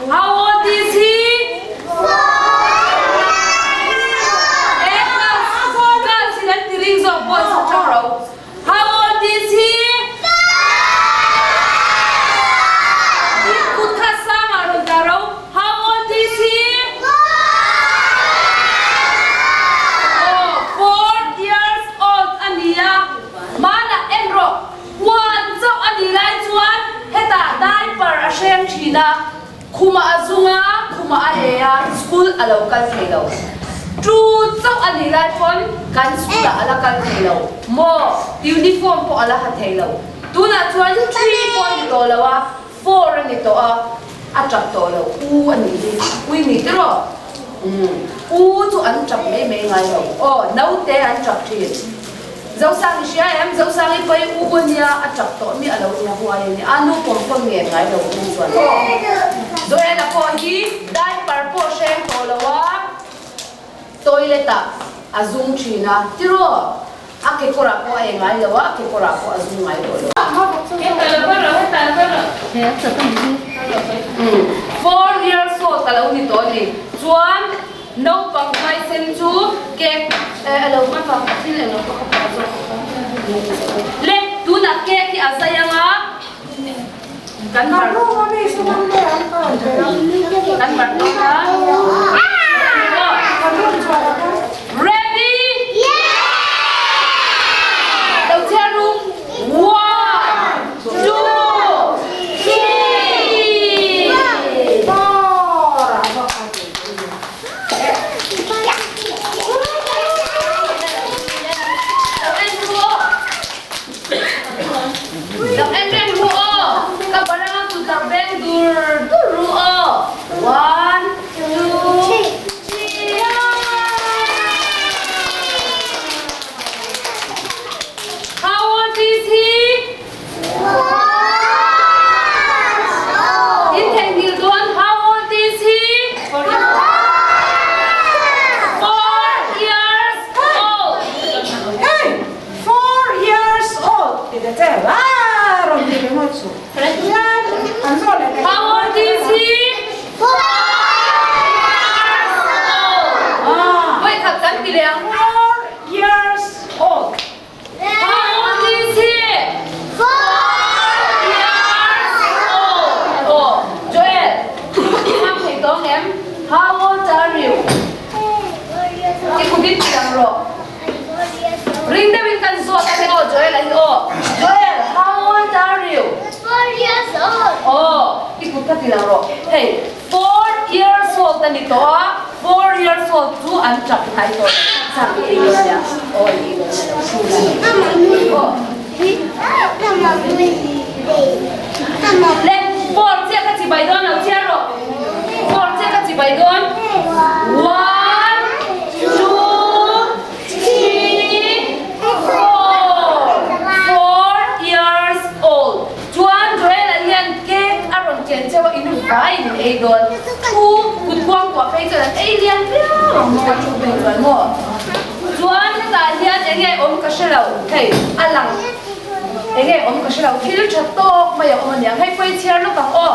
How old is he? Four years old. Khumah a zung a, khumah a e a, school a lo kal thei lo. Two chauh a nih lai pawn kan school ah a la kal thei lo maw? Uniform pawh a la ha thei lo. Tunah chuan three pawh a ni tawh lo a, four a ni tawh a, a tap tawh lo. U a nih hi, ui ni tiraw? Umm, u chu an tap mai mai ngai lo. Aw, naute an tap thin. Zosang i hria em? Zosang i pai u a nia, a tap tawh miah lo nia huai a nia, a nu pawm pawn ngen ngai lo u chuan aw. Joel-a pawh hi diaper pawh hreng tawh lo a, toilet ah a zung thin a, tiraw? A kekawrah pawh a e ngai lo a, a kekawrah pawh a zung ngai tawh lo. 4 years old a lo ni tawh a ni. Chuan. Naupang hmaisen chu cake a lo hman vang a thil eng lo pawh ka pah zawk le tunah cake hi a zai anga kan bar kan bar tawk a ready lo chhiar ru one two three Lo en reng ru aw. Ka baranga kut tak veng dur dur ru aw. One, two, three. How old is he? In theihnghilh dawn how old is he? 4 years old. Hey, 4 years old ti ta che la rawn ti ringawt suh. Tihian an zawh leh How old is he? 4 years old. Vawi khat kan ti leh ang. 4 years old. How old is he? 4 years old. Aw, Joel, i hmang thei tawng em? How old are you? I kum in ti ang rawh. Ring deuhin kan zawt a heng aw Joel a hi aw. Joel, how old are you? 4 years old. Aw, i kut ka ti lang rawh. Hei, 4 years old a ni tawh a, 4 years old chu an tap hnai tawh lo. Chak i ei dawn nia. Aw, i ei dawn nia lo thu la. Aw. Le, 4 chiah ka chibai dawn lo chhiar rawh. 4 chiah ka chibai dawn. One, two, three, four. 4 years old. Chuan Joel-a hian cake a rawn ken cheu a, in vaiin in ei dawn. Thu kut kuang kuah phei chuan an ei lian viau ang maw a thu phei chuan maw. Chuan hetah hian eng nge awm ka hre lo, hei a lang eng nge awm ka hre lo, thil tha tawk mai a awm aniang, hei pawh i chhiar lawk ang aw.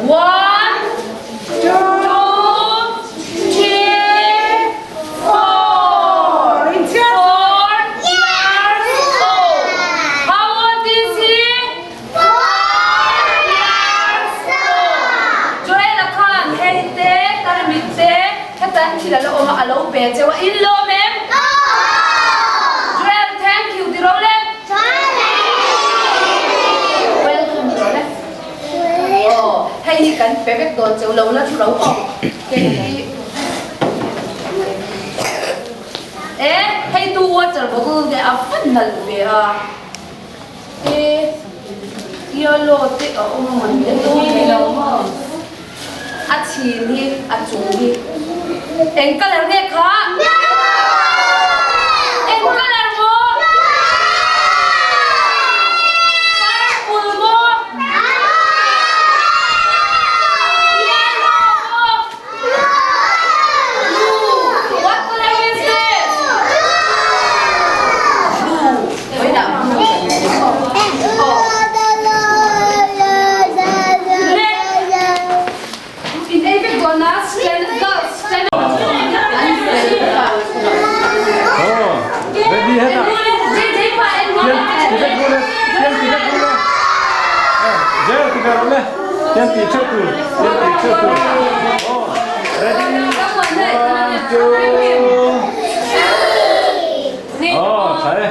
One, two, three, four, four years old. How old is he? 4 years old. Joel-a khan hei te, tarmit te, hetan thil a la awm a, a lo pe cheu a, in lawm em? Joel, thank you ti ro le. Welcome ti ro le. Aw, hei hi kan pe vek dawn cheu lo la thu ro aw. Kei hi e, hei tu water bottle nge a fan nalh ve a. E, yellow te a awm a ni ni lo maw? A chhin hi, a chung hi eng colour nge kha? Eng colour maw? Purple maw? Yellow maw? Blue. What colour is this? Blue. Vawiinah blue kan ti. Aw. Le. In ei vek dawn a, stand girls stand up. An fel pa. Oh, ready het a. Tian ti vek ru le. Tian ti vek ru le. Zel ti ve rawh le. Tian ti theuh tur. Tian ti theuh tur. Oh, ready. One, two. Oh, tha e.